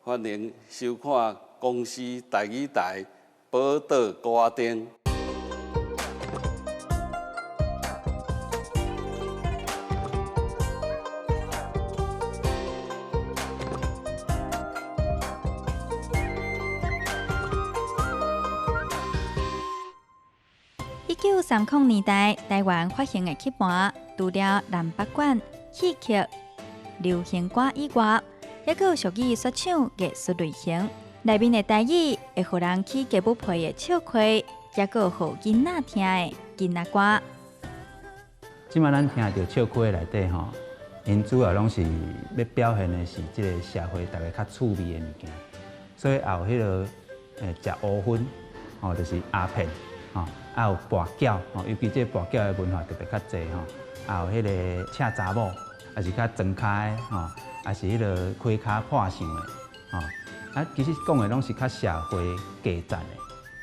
歡迎收看公視台語台寶島歌仔燈。1930年代，台灣發行的曲盤，除了南北管、戲曲、流行歌以外，猶閣有俗語說唱藝術類型。內面的台語會予人起雞母皮的笑詼，猶閣有予囡仔聽的囡仔歌。這擺咱聽著笑詼內底吼，𪜶主要攏是欲表現的是這个社會逐家較趣味的物件，所以也有彼个食烏粉，吼，就是鴉片，吼，啊有跋筊，吼，尤其這个跋筊的文化特別較濟吼，也有彼个赤查某，也是較庄跤的，吼，也是彼个開跤破相的，吼，啊，其實講的攏是較社會低層的，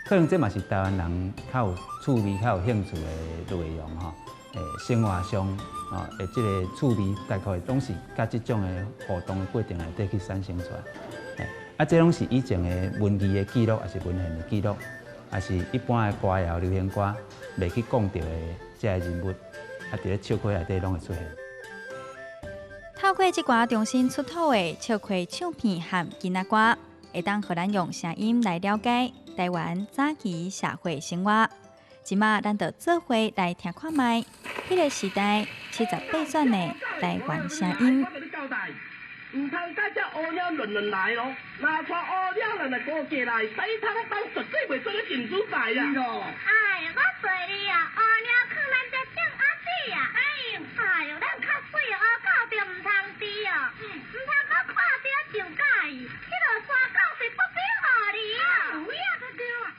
可能這嘛是台灣人較有趣味、較有興趣的內容吼。生活上，吼，的這个趣味，大概攏是佮這種的互動的過程內底去產生出來。啊，這攏是以前的文字的記錄，抑是文獻的記錄，抑是一般的歌謠、流行歌袂去講著的這个人物，啊，佇咧笑詼內底攏會出現。透過這寡重新出土的笑詼唱片和囡仔歌，會當予咱用聲音來了解台灣早期社會生活。這馬咱就做伙來聽看覓，彼个時代78轉的台灣聲音。毋通佮這烏鳥亂亂來咯，若帶烏鳥亂來過界來，西通當絕對袂做咧真主宰啊！哎，我隨你啊，烏鳥囥咱這頂仔子啊！哎呦，哎呦，咱較媠烏狗就毋通豬哦，毋通閣看著就佮意，彼落山狗是不比予你啊！有影就對啊。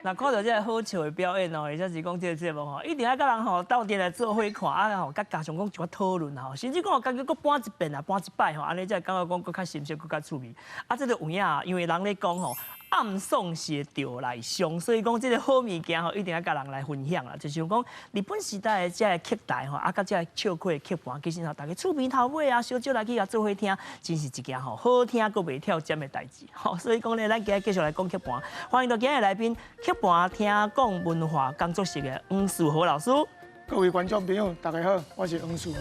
若看著這个好笑的表演哦，或者是講這个節目吼，一定愛佮人吼鬥陣來做伙看，啊吼，佮加上講一寡討論吼，甚至講家己閣搬一遍啊，搬一擺吼，按呢才會感覺講閣較深切，閣較趣味。啊，這个有影，因為人咧講吼，暗爽是會著內傷，所以講這个好物件吼，一定愛佮人來分享啦。就像講日本時代的這个曲台吼，啊，佮這个笑詼的曲盤，其實吼，逐家厝邊頭尾啊，小少來去共做伙聽，真是一件吼好聽閣袂跳針的代誌。吼，所以講咧，咱今日繼續來講曲盤，歡迎到今日來賓曲盤聽講文化工作室的黃樹豪老師。各位觀眾朋友，大家好，我是黃樹豪。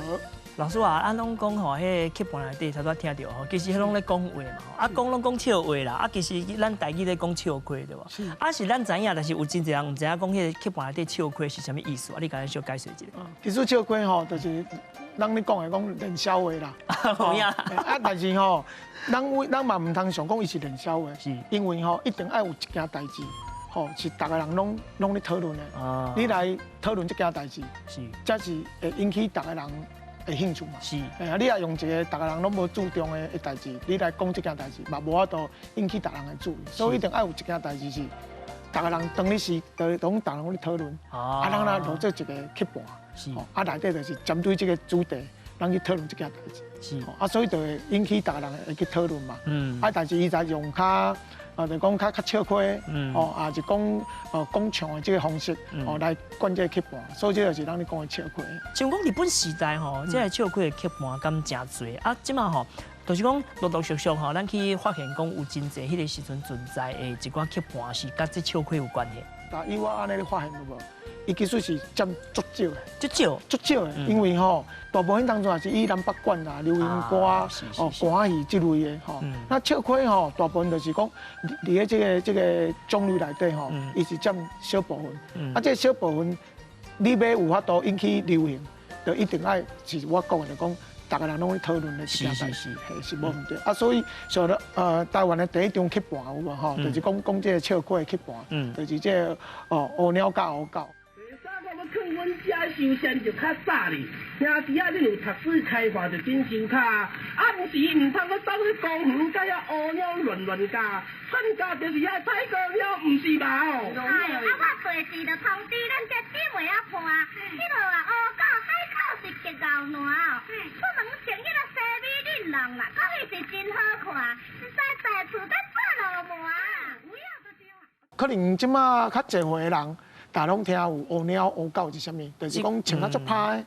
老師啊，咱攏講吼，彼个曲盤內底頭拄仔聽著吼，其實彼攏咧講話嘛，啊講攏講笑話啦，啊其實咱台語咧講笑詼對無？啊是咱知影，但是有真濟人毋知影講彼个曲盤內底笑詼是啥物意思啊？你共咱小解釋一下。其實笑詼吼，就是咱咧講的講冷笑話啦。有影。啊，但是吼，咱咱嘛毋通想講伊是冷笑話，是因為吼一定愛有一件代誌。吼，是逐个人攏攏咧討論的。你來討論這件代誌，是，才是會引起逐个人的興趣嘛。是，哎啊，你若用一个逐个人攏無注重的代誌，你來講這件代誌，嘛無法度引起逐人的注意。所以一定愛有一件代誌是，逐个人當咧時，都攏逐人攏咧討論。啊，咱來錄做一个曲盤。是，啊，內底就是針對這个主題，咱去討論這件代誌。是，啊，所以就會引起逐个人會去討論嘛。啊，但是伊才用較。啊，就講較較笑詼，哦，啊是講哦講唱的這个方式，哦來貫這个曲盤，所以這就是咱咧講的笑詼。像講日本時代吼，這个笑詼的曲盤敢誠濟，啊，這馬吼，就是講陸陸續續吼，咱去發現講有真濟彼个時陣存在的一寡曲盤是佮這笑詼有關係。但以我按呢咧發現有無？伊其實是佔足少的，足少，足少的，因為吼大部分當中也是以南北管啦、流行歌、哦歌仔戲這類的吼。那笑詼吼，大部分就是講佇咧這个這个種類內底吼，伊是佔小部分。啊，這个小部分你欲有法度引起流行，就一定愛是我講的，就講逐个人攏咧討論的一件代誌，嘿，是無毋對。啊，所以像台灣的第一張曲盤有無吼，就是講講這个笑詼的曲盤，就是這个哦烏鳥佮烏狗。囥阮遮收仙就較早哩，兄弟啊，恁有讀書開化就真辛苦。暗時毋通閣走去公園，佮遐烏鳥亂亂咬，算教就是遐采高鳥，毋是嘛？哎，啊，我隨時就通知咱這姊妹仔伴，彼落啊烏狗海口是極𠢕爛哦，出門穿彼个西米玲瑯啦，講伊是真好看，毋知在厝欲做落無啊？可能這馬較濟歲的人。大家攏聽有烏鳥烏狗是啥物，就是講穿啊足歹，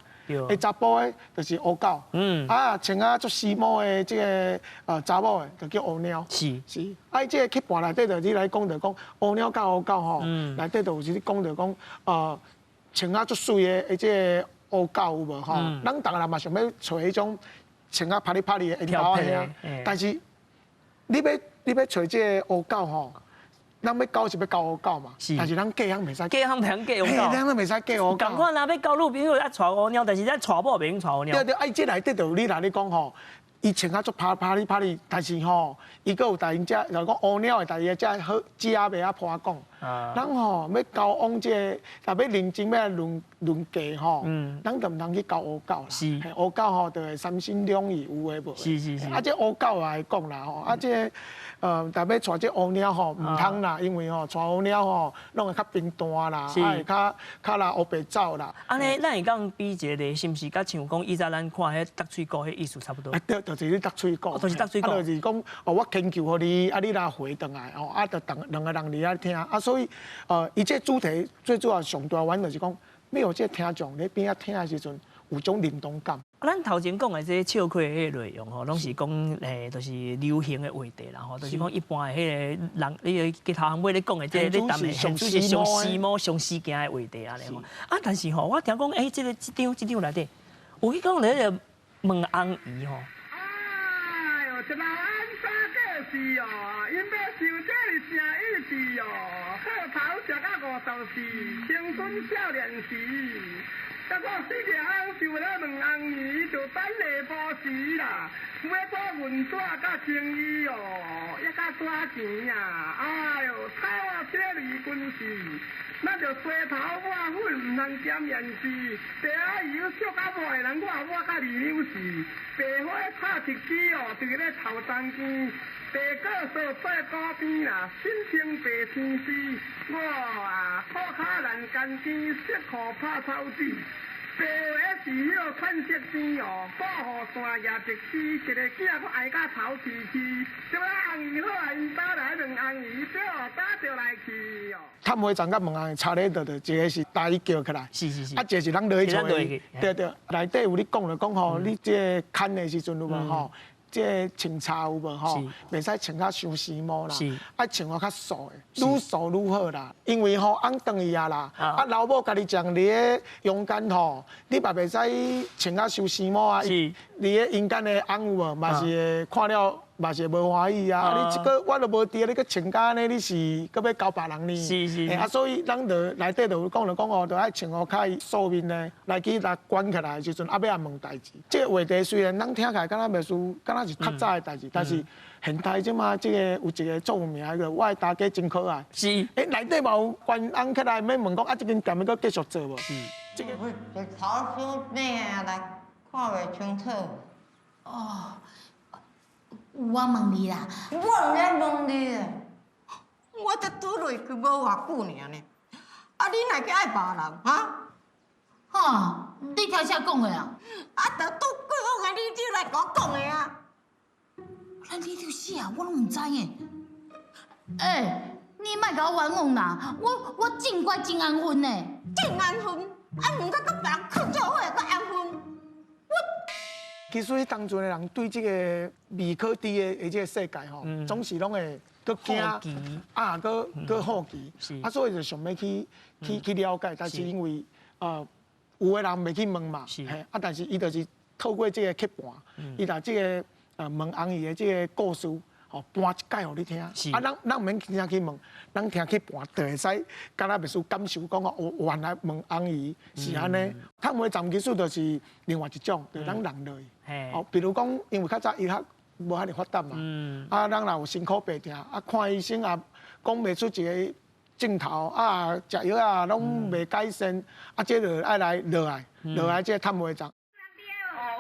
的查埔的，就是烏狗。啊，穿啊足時髦的這个查某的，就叫烏貓。是。啊，這个劇本內底就你來講就講烏貓佮烏狗吼，內底就有是講就講穿啊足媠的這个烏狗有無吼？咱逐个人嘛想欲揣彼種穿啊啪哩啪哩的𪜶兜仔兄，但是你欲揣這个烏狗吼，咱欲交是欲交烏狗嘛，但是咱嫁翁袂使，嫁翁袂使嫁烏狗，咱拢袂使嫁烏狗。仝款若欲交女朋友愛娶烏貓，但是咱娶某袂用娶烏貓。對對，啊，這內底就你來咧講吼，伊穿啊足啪啪哩啪哩，但是吼，伊閣有代𪜶遮，就講烏貓會代伊遮好食袂曉破講。咱吼欲交往這个，若欲認真欲來論論嫁吼，咱就毋通去交烏狗啦。烏狗吼就會三心兩意有的無的。啊，這烏狗也會講啦吼，啊，這个特別娶這烏貓吼，毋通啦，因為吼娶烏貓吼，攏會較平淡啦，啊會較較啦烏白走啦。按呢，咱會當比一个例，是毋是佮像講以前咱看彼逐喙鼓彼意思差不多？啊對，就是咧逐喙鼓。就是逐喙鼓。啊，就是講，哦，我懇求予你，啊，你來回轉來，哦，啊，就兩個人佇遐聽，啊，所以，伊這主題最主要上大原因就是講，欲予這聽眾咧邊仔聽的時陣有種靈動感。咱頭前講的這個笑詼的彼個內容吼，攏是講就是流行的話題啦吼，就是講一般的彼個人，你個頭尾咧講的這個咧談的，是上時髦、上時行的話題按呢吼。啊，但是吼，我聽講，這个這張這張內底有去講咧個問翁姨吼。哎喲，一老安怎過世哦？𪜶欲受這个啥意思哦？好頭食到50歲，青春少年時。結果四個翁想咧問翁姨，就等下晡時啦，欲掛銀紙佮青衣哦，抑佮紙錢啊！哎喲，草仔車離軍事，咱就洗頭抹粉，毋通檢驗時。茶仔油燒甲抹的人，我抹甲二兩時。白花插一支哦，佇咧頭中間。白果趖做鼓邊啦，身穿白天絲。我啊，裤跤欄杆边，色褲拍草紙。白话是彼个款式边哦，保护伞举一支，一个囝阁爱甲头黐黐。这摆翁姨好啊，𪜶兜来问翁姨，对，打著来去哦。探花站佮问翁差咧，就一个是台语叫起來，啊，一個是咱落去揣伊，對對，內底有咧講就講吼，你這个牽的時陣有無吼？這个穿插有無吼？袂使穿甲傷時髦啦，愛穿予較素的，愈素愈好啦。因為吼，翁轉去啊啦，啊老母家己講佇咧陽間吼，你嘛袂使穿甲傷時髦啊。佇咧陰間的翁有無？嘛是會看了嘛是會無歡喜啊。啊，你這个我都無佇，你閣穿甲按呢，你是閣欲交別人呢？啊，所以咱就內底就有講就講哦，就愛穿予較素面的，來去來關起來的時陣，啊，欲來問代誌。這个話題雖然咱聽起來敢若袂輸，敢若是較早的代誌，但是現代這馬這个有一个足有名的，我的大家真可愛。內底嘛有關翁起來欲問講，啊，這間店欲閣繼續做無？這个。日頭傷短啊，來看袂清楚。哦，我問你啦。我毋免問你啦，我才拄落去無偌久爾呢，啊，你哪會去愛別人哈？哈，你聽啥講的啊？啊，就拄過往的里長來共我講的啊。咱里長死啊，我攏毋知的。欸，你莫共我冤枉啦，我真乖真安分呢。真安分？啊，毋過佮別人睏做伙，閣安分？我。其實彼當陣的人對這个未可知的這个世界吼，總是攏會閣驚啊，閣好奇，啊，所以就想欲去了解，但是因為有的人袂去問嘛，啊，但是伊就是透過這个劇本，伊把這个問翁姨的這个故事，吼搬一擺予你聽，啊，咱毋免聽去問，咱聽劇本就會使，敢若袂輸感受講哦，原來問翁姨是按呢。探花站其實就是另外一種，就咱人落去。哦，比如講，因為較早醫學無遐爾發達嘛，啊，咱若有身軀病痛，啊，看醫生也講袂出一个症頭，啊，食藥啊攏袂改善，啊，這就愛來落來，落來這個探花站。哦，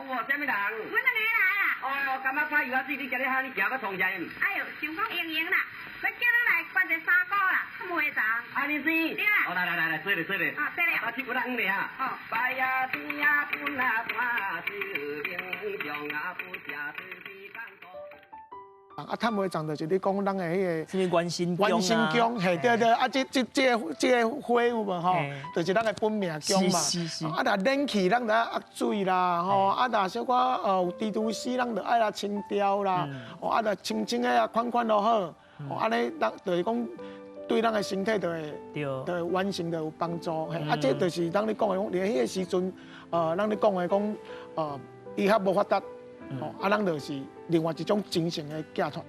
有哦，啥物人？阮兩個來啊。哦，感覺看油仔水，你今日喊你行，欲創啥？哎喲，想講閒閒啦，欲叫你來懸一个衫褲啦，探花站。按呢是。對啦。哦，來來來來，坐咧坐咧。哦，坐咧。啊，手骨仔軟咧哈。哦。白呀甜呀，本啊大，小明中啊不食水比艰苦。啊，探花葬就是你讲咱的彼个啥物元神元神宫，嘿，对对，啊，这个花有无吼？就是咱的本命宫嘛。啊，若冷气，咱就爱压水啦，吼，啊，若小可有蜘蛛丝，咱就爱来清掉啦，哦，啊，若清清的啊，款款都好，哦，按呢，咱就是讲对咱的身体就会，就会完成就有帮助。嘿，啊，这就是咱咧讲的讲，伫彼个时阵，咱咧讲的讲，医学无发达。哦，啊，咱就是另外一种精神的寄托。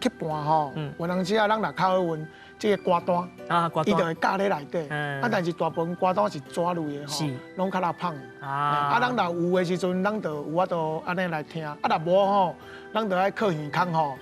曲盘吼，有当时啊，咱若较好运，这个歌单，啊，伊就会夹咧内底。啊，但是大部分歌单是纸类的吼，拢较老芳。啊，咱若有的时阵，咱就有法度按呢来听。啊，若无吼，咱就爱靠耳孔吼，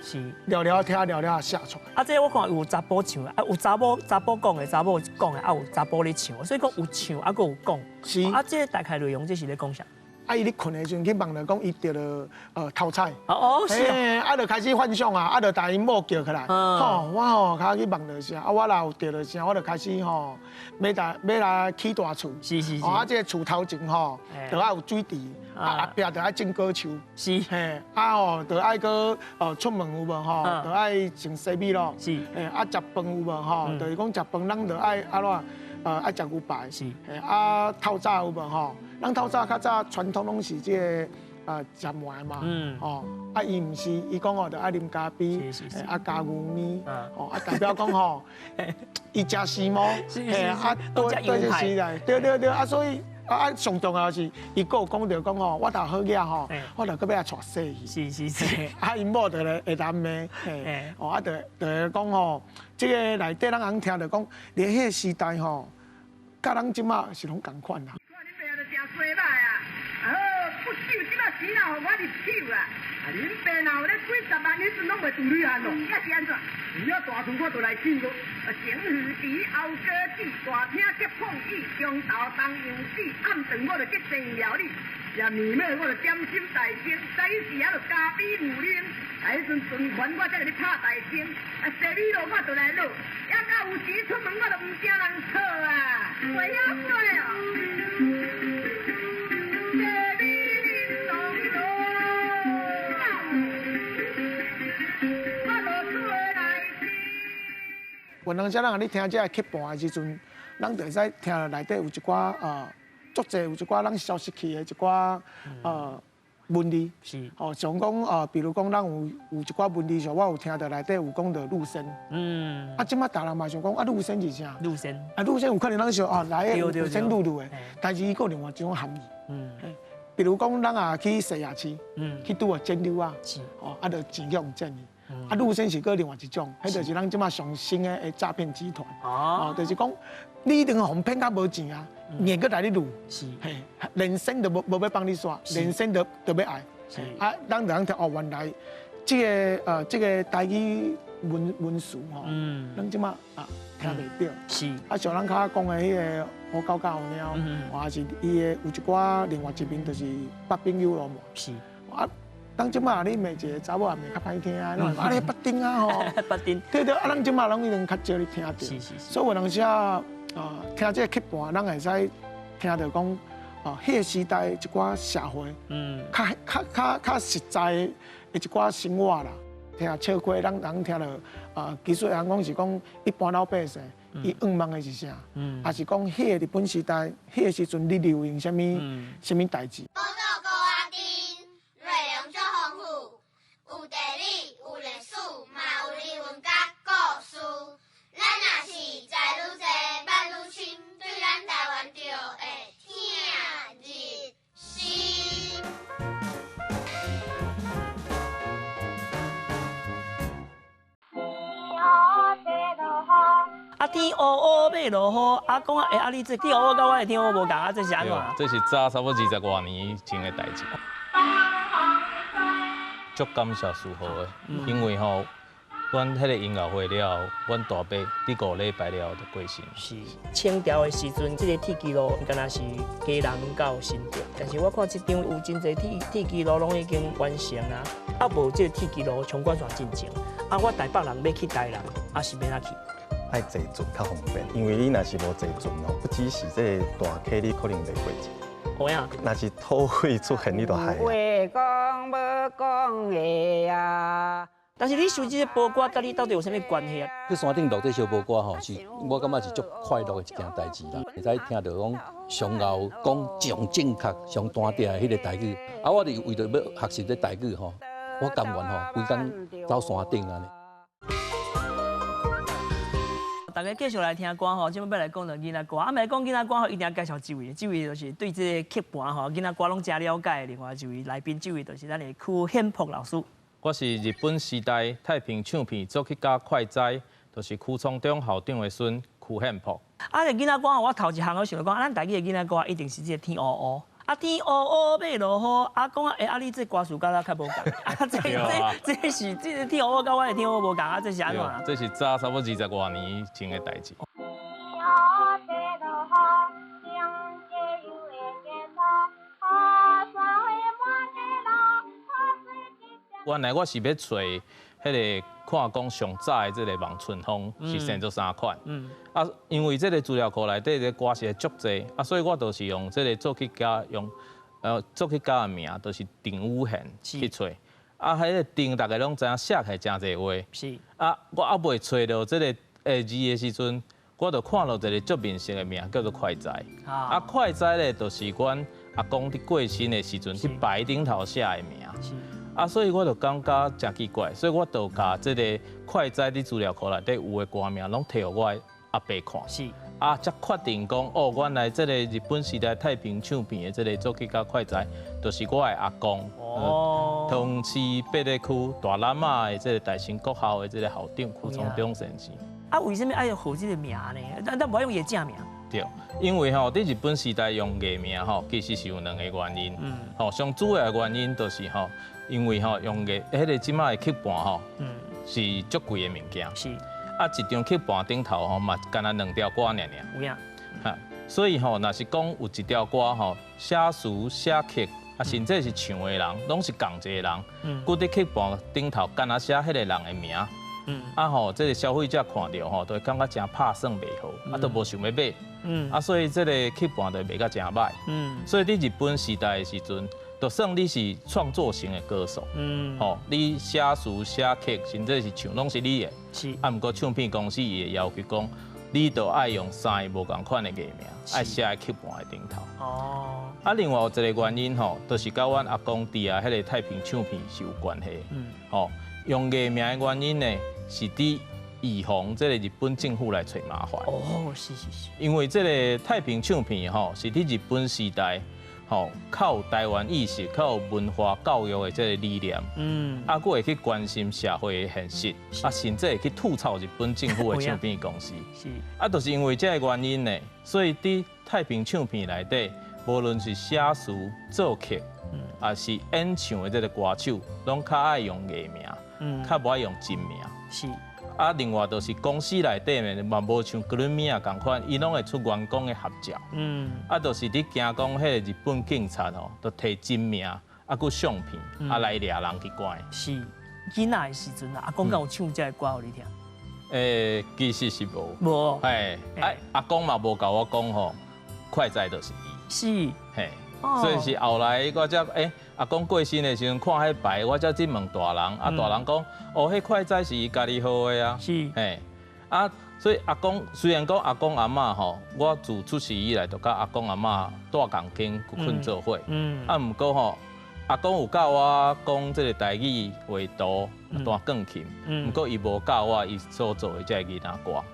聊聊听，聊聊写出来。啊，这我看有查埔唱，啊，有查某查埔讲的，查某讲的，啊，有查埔咧唱，所以讲有唱，啊，阁有讲。是。啊，这大概内容这是咧讲啥？啊！伊咧睏的时阵去梦著讲伊著了头彩，哦是，啊，就开始幻想啊，啊，就共𪜶某叫起来，吼，我吼较去梦著啥，啊，我若有著了啥，我就开始吼，欲来起大厝，是是是，啊，这个厝头前吼，就爱有水池，啊，后壁就爱种果树，是，嘿，啊吼，就爱阁出门有无吼，就爱种西米露，是，嘿，啊，食饭有无吼，就是讲食饭咱就爱按怎？爱食牛排，是，啊，透早有无吼？咱透早较早传统拢是这个食糜嘛，哦，啊，伊毋是，伊讲哦，就爱啉咖啡，啊，加牛奶，哦，啊，代表讲吼，伊食时髦，嘿，啊，对对这时代，对对对，啊，所以啊，上重要是，伊阁有讲著讲吼，我头好额吼，我就阁欲来娶细去，是是是，啊，𪜶某就咧会当骂，嘿，哦，啊，就就讲吼，这个内底咱通听著讲，伫彼个时代吼。佮咱这马是拢仝款啦。看恁爸就诚衰歹啊！啊好，不酒这马钱若予我入手啦，啊恁爸若有咧几十万，彼阵拢袂拄女汉咯。抑是按怎？有了大厝我就来抢咯。前鱼池后果子，大厅结碰椅，中昼东洋子，暗顿我就结生料理。食面尾我就点心大餐，早时啊就咖啡牛奶。啊，彼阵存款我才共你拍大针，啊，西米露我就来落，抑到有时出门我就毋惊人吵啊，袂晓说哦。西米露露，我无厝来听。有当时咱你听这个曲盘的时阵，咱就会使听内底有一寡足济有一寡咱消失去的一寡文字，是哦，像讲比如讲咱有一寡文字，像我有听著内底有讲著入仙，啊，这马逐人嘛想讲啊，入仙是啥？入仙啊，入仙有可能咱想哦，来个有仙露露的，但是伊阁有另外一种含义，比如讲咱也去西亚市，去拄个剪柳啊，哦，啊，就钱去予剪去，啊，入仙是阁另外一种，彼就是咱这马上新的诈骗集团，哦，就是讲你一定予骗甲无钱啊。硬阁来你撸，是，嘿，连仙都无欲帮你煞，连仙都欲爱，啊，咱就通听哦，原来这个台语文词吼，咱这马啊听袂著，是，啊，像咱较早讲的彼个乌狗咬猫，或是伊的有一寡另外一面，就是北冰洋罗嘛，是，啊，咱这马你骂一个查某也骂较歹听啊，啊你北丁啊吼，北丁，对对，啊，咱这马拢已经较少咧听著，是，所以有当时啊。听这个曲盘，咱会使听著讲，哦，彼个时代一寡社会，较实在的一寡生活啦。听笑亏，咱人听著，其实人讲是讲一般老百姓，伊愿望的是啥？抑是讲彼个日本时代，彼个时阵咧流行啥物啥物代志？宝岛高仔顶，内容足丰富，有地理，有历史，嘛有人文佮故事。咱若是知愈济，捌愈深，对咱台湾就会疼入心。啊，天乌乌欲落雨，啊讲啊，啊你这天乌乌佮我的天乌无仝，啊这是按怎？这是早差不多20外年前的代志。足感谢师父的，因为吼，阮彼个音乐会了后，阮大伯伫5礼拜了后就过身。是清朝的时阵，这个铁支路敢若是基隆到新竹，但是我看这张有真济铁支路拢已经完成啊，啊无这个铁支路纵贯线进前，啊我台北人欲去台南，啊是欲按怎去？爱坐船较方便，因为你若是无坐船哦，不只是这个大溪，你可能袂过去。有影。若是土匪出现，你就害。有话讲无讲的啊。但是你收這个波歌，佮你到底有啥物关系啊？去山顶录这首波歌吼，是我感觉是足快乐的一件代志啦。会使听著讲上后讲上正确、上单调的彼个台语，啊，我就为著欲学习这台语吼，我甘愿吼，规工走山顶按呢。大家继续来听歌吼，这摆欲来讲著囡仔歌，啊，欲讲囡仔歌吼，一定要介绍这位，这位就是对这个曲盘吼，囡仔歌拢真了解的另外一位来宾，这位就是咱的邱显朴老师。我是日本时代太平唱片作曲家快哉，就是区聪中校长的孙邱显朴。啊，这囡仔歌我头一项我想著讲，咱台语的囡仔歌一定是这个天乌乌。啊，天乌乌欲落雨，啊，讲啊，欸，啊，你这歌词佮咱较无仝，啊，这是这个天乌乌佮阮的天乌乌无仝，啊，这是按怎？这是早差不多20外年前的代志。原来我是欲揣彼个看讲上早的这个望春风是生做啥款，啊，因为这个资料库内底这歌词足济，啊，所以我就是用这个作曲家用，作曲家的名，就是郑宇贤去揣，啊，彼个郑大家拢知影写起来诚济话，啊，我犹未揣著这个字的时阵，我就看到一个足面熟的名叫做快哉，啊，快哉咧就是阮阿公伫过身的时阵伫牌顶头写的名。啊，所以我就感觉诚奇怪，所以我就共这个快哉伫资料库内底有的歌名拢提予我的阿伯看。啊，才确定讲哦，原来这个日本时代太平唱片的这个作曲家快哉，就是我的阿公。哦。桃市八个区大湳仔的这个大成国校的这个校长区聪中先生。啊，为什么爱号这个名呢？咱无爱用伊的正名。对，因为吼，伫日本时代用艺名吼，其实是有两个原因。吼，上主要的原因就是吼，因为吼用艺，彼个这摆的曲盘吼，是足贵的物件。啊，一张曲盘顶头吼嘛，干焦两条歌尔尔。有影。哈，所以吼，若是讲有一条歌吼，写词写曲，啊，甚至是唱的人，拢是仝一个人。佮伫曲盘顶头干焦写彼个人的名。啊吼，这个消费者看著吼，都会感觉诚拍算袂好，啊，都无想欲买。啊，所以这个曲盘就卖甲诚歹。所以伫日本时代的时阵，就算你是创作型的歌手，吼，你写词写曲，甚至是唱，拢是你的。啊，毋过唱片公司伊会要求讲，你著爱用三个无仝款的艺名，爱写伫曲盘的顶头。哦。啊，另外有一个原因吼，就是佮阮阿公伫啊彼个太平唱片是有关系。吼，用艺名的原因呢，是伫预防这个日本政府来揣麻烦。哦，是是是。因为这个太平唱片吼，是伫日本时代吼，较有台湾意识、较有文化教育的这个理念。啊，阁会去关心社会的现实，啊，甚至会去吐槽日本政府的唱片公司。啊，就是因为这个原因呢，所以伫太平唱片内底，无论是写词、作曲，抑是演唱的这个歌手，拢较爱用艺名，较无爱用真名。啊，另外就是公司内底呢，嘛无像格鲁米亚仝款，伊拢会出员工的合照。啊，就是伫惊讲彼个日本警察吼，就提真名，啊，阁相片，啊来掠人去关。是，囡仔的时阵啊，阿公敢有唱这个歌予你听？其实是无。无。嘿，啊，阿公嘛无共我讲吼，快哉就是伊。嘿。所以是后来我才阿公过身的时阵看彼牌，我才去问大人，啊，大人讲，哦，彼快哉是伊家己号的啊。嘿，啊，所以阿公虽然讲阿公阿嬷吼，我自出世以来就佮阿公阿嬷蹛仝间困做伙。啊，毋过吼，阿公有教我讲这个台语画图、弹钢琴，毋过伊无教我伊所做的这个囡仔歌。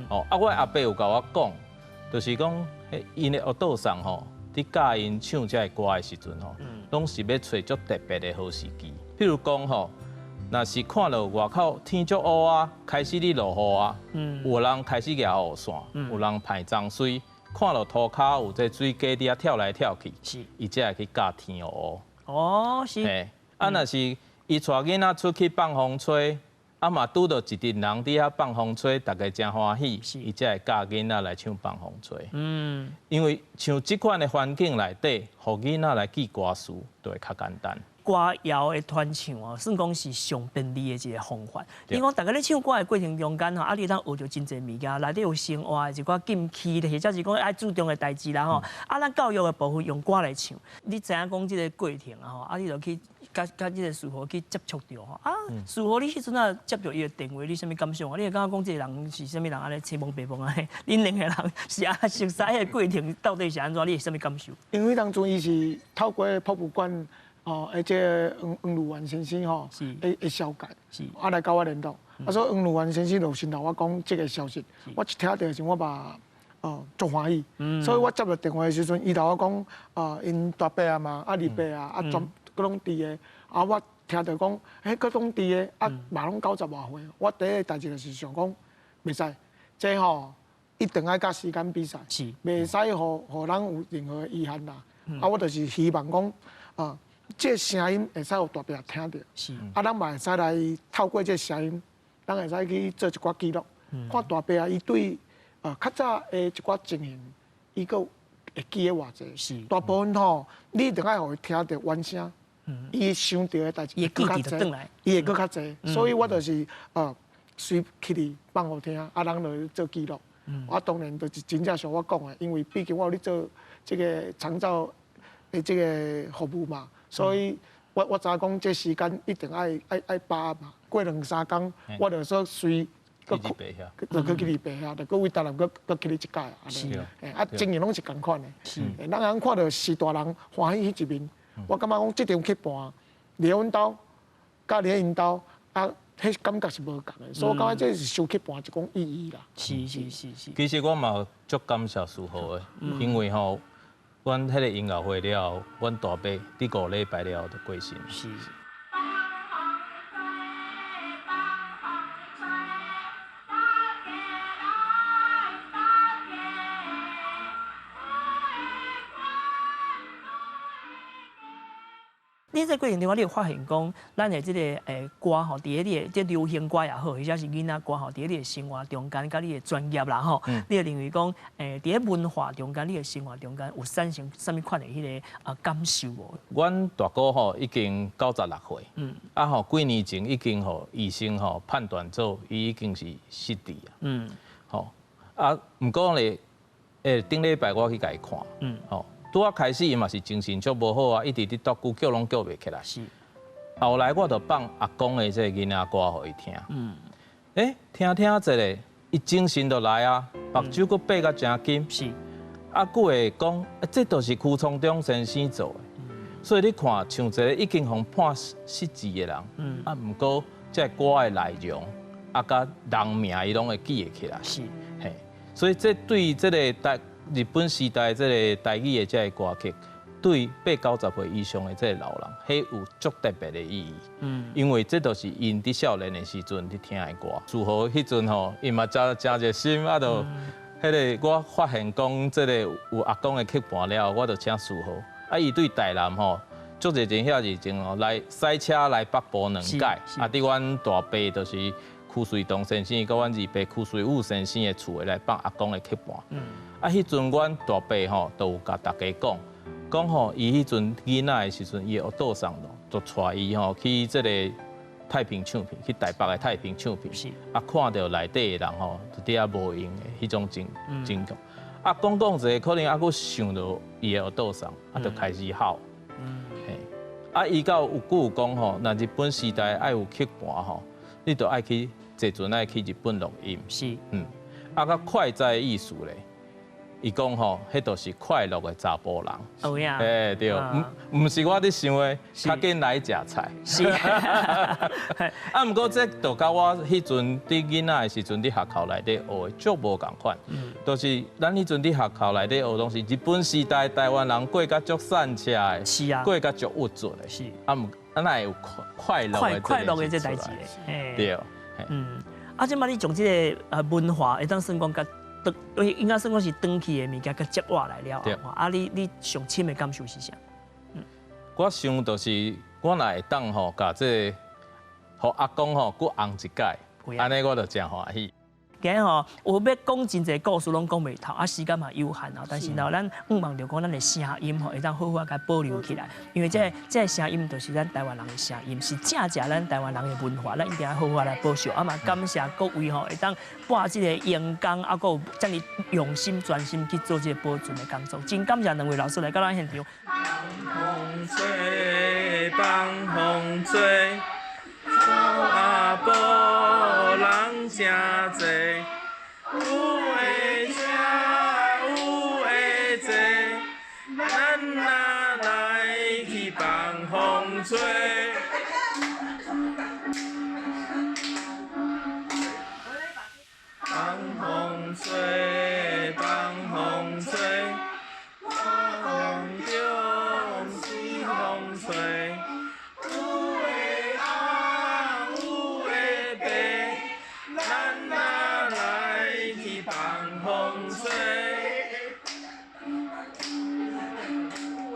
哦，啊，我阿伯有共我讲，就是讲，𪜶的お父さん吼。伫教𪜶唱这个歌的时阵吼，拢是欲揣足特别的好时机。譬如讲吼，若是看著外口天足乌啊，开始咧落雨啊，有人开始举雨伞，有人排脏水，看著涂跤有这水鸡伫遐跳来跳去，伊才会去教天乌乌。哦，是。嘿，啊，若是伊带囡仔出去放风吹，啊嘛拄著一阵人伫遐放风吹，大家诚欢喜，伊才会教囡仔来唱放风吹。因为像这款的环境内底，予囡仔来记歌词，就会较简单。歌谣的传唱哦，算讲是上便利的一个方法。你讲大家咧唱歌的过程中间吼，啊，你会当学著真济物件，内底有生活的一寡禁区，或者是讲爱注重的代志啦吼。啊，咱教育的部分用歌来唱，你知影讲这个过程啊吼，啊，你就去佮佮這个師傅去接觸著吼。啊，師傅你彼陣啊接著伊的電話，你啥物感想啊？你會感覺講這个人是啥物人按呢青蒙白蒙按呢？恁兩個人是啊熟似彼个過程到底是按怎？你會啥物感受？因為當初伊是透過博物館哦，而且黃黃汝元先生吼，會紹介，啊來佮我聯絡。啊，所以黃汝元先生就先予我講這个消息，我一聽著的時陣，我嘛哦足歡喜。所以我接著電話的時陣，伊就我講，啊，𪜶大伯啊嘛，啊二伯啊，啊全閣攏佇的。啊，我聽著講，欸，閣攏佇的，啊嘛攏九十外歲。我第一个代誌就是想講，袂使，這吼一定愛佮時間比賽，袂使予予人有任何遺憾啦。啊，我就是希望講，啊。這个聲音會使予大伯聽著，啊，咱嘛會使來透過這个聲音，咱會使去做一寡記錄，看大伯啊，伊對較早的一寡情形，伊閣會記得偌濟。大部分吼，你一定愛予伊聽著原聲，伊想著的代誌會閣較濟，伊會閣較濟。所以我就是隨起來放予聽，啊，咱就做記錄。我當然就是真正像我講的，因為畢竟我有咧做這个長照的這个服務嘛。所以我我知影講，這時間一定愛愛愛把握嘛。過兩三工，我就說隨，閣就閣去二伯遐，就閣為台南閣閣去咧一擺按呢。啊，情形攏是仝款的。咱通看著是大人歡喜彼一面，我感覺講這場曲盤，佇阮兜，佮佇𪜶兜，啊，彼感覺是無仝的。所以我感覺這是收曲盤一種意義啦。是是是是。其實我嘛足感謝師傅的，因為吼。阮彼个音樂會了後，阮大伯佇五禮拜了後就過身。是。你這過程中，你有發現講，咱的這个歌吼，佇咧你的這流行歌也好，或者是囡仔歌吼，佇咧你的生活中間，佮你的專業啦吼，你會認為講，佇咧文化中間，你的生活中間有產生啥物款的彼个感受無？阮大哥吼已經96歲，啊吼幾年前已經予醫生吼判斷做伊已經是失智啊，吼啊，毋過咧，頂禮拜我去共伊看，吼。拄仔開始，伊嘛是精神足無好啊，一直佇踱久叫攏叫袂起來。是。後來我就放阿公的這个囡仔歌予伊聽。欸，聽聽一下，伊精神就來啊，目睭閣閉甲誠緊。是。啊，閣會講，這就是邱聰忠先生做的。所以你看，像一个已經予判失智的人，啊，毋過這个歌的內容，啊，佮人名伊攏會記會起來。是。嘿，所以這對這个台。日本時代這个台語的這个歌曲，對八九十歲以上的這个老人，彼有足特別的意義。因為這就是𪜶佇少年的時陣佇聽的歌。師傅彼陣吼，伊嘛誠誠熱心，啊，就彼个我發現講這个有阿公的曲盤了後，我就請師傅。啊，伊對台南吼，足熱情遐熱情哦，來駛車來北部兩擺，啊，佇阮大伯就是邱瑞棟先生，佮阮二伯邱瑞武先生的厝來放阿公的曲盤。啊，彼陣阮大伯吼，就有共大家講，講吼，伊彼陣囡仔的時陣，伊的お父さん就帶伊吼去這个太平唱片，去台北的太平唱片，啊，看著內底的人吼，就佇遐無閒的彼種情情況。啊，講講一下，可能猶閣想著伊的お父さん，啊，就開始哭。嘿，啊，伊閣有句講吼，若日本時代愛有曲盤吼，你就愛去坐船愛去日本錄音。是，啊，佮快哉的意思咧。伊講吼，彼就是快樂的查埔人。有影。欸，對，毋是我佇想的，較緊來食菜。是。啊，毋過這就佮我彼陣佇囡仔的時陣佇學校內底學的足無仝款。就是咱彼陣佇學校內底學，攏是日本時代台灣人過甲足散赤的，是啊，過甲足鬱卒的。是。啊，毋，啊，哪會有快樂的快樂的這代誌咧？對。啊，這擺你將這个文化會當算講佮。應該算講是轉去的物件，佮接活來了後，啊，你你上深的感受是啥？我想就是，我若會當吼，共這个，予阿公吼，閣紅一擺，按呢我就誠歡喜。今日吼，有欲講真濟故事，攏講袂透，啊，時間嘛有限啊。但是呢，咱向望著講，咱的聲音吼，會當好好啊，共保留起來。因為這个這个聲音就是咱台灣人的聲音，是正正咱台灣人的文化，咱一定愛好好來保守。啊嘛，感謝各位吼，會當撥這个閒工，啊，閣有遮爾用心專心去做這个保存的工作。真感謝兩位老師來到咱現場。吹，放风吹，草仔埔人诚济，有的食，有的坐，咱若来去放风吹。放风吹，放风吹，风中是风吹，有的红，有的白，咱若来去放风吹。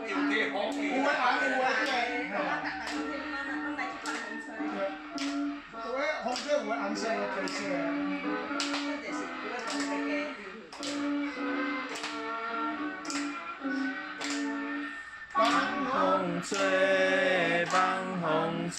有的风吹有的红色的、白色的。放风吹，放风吹。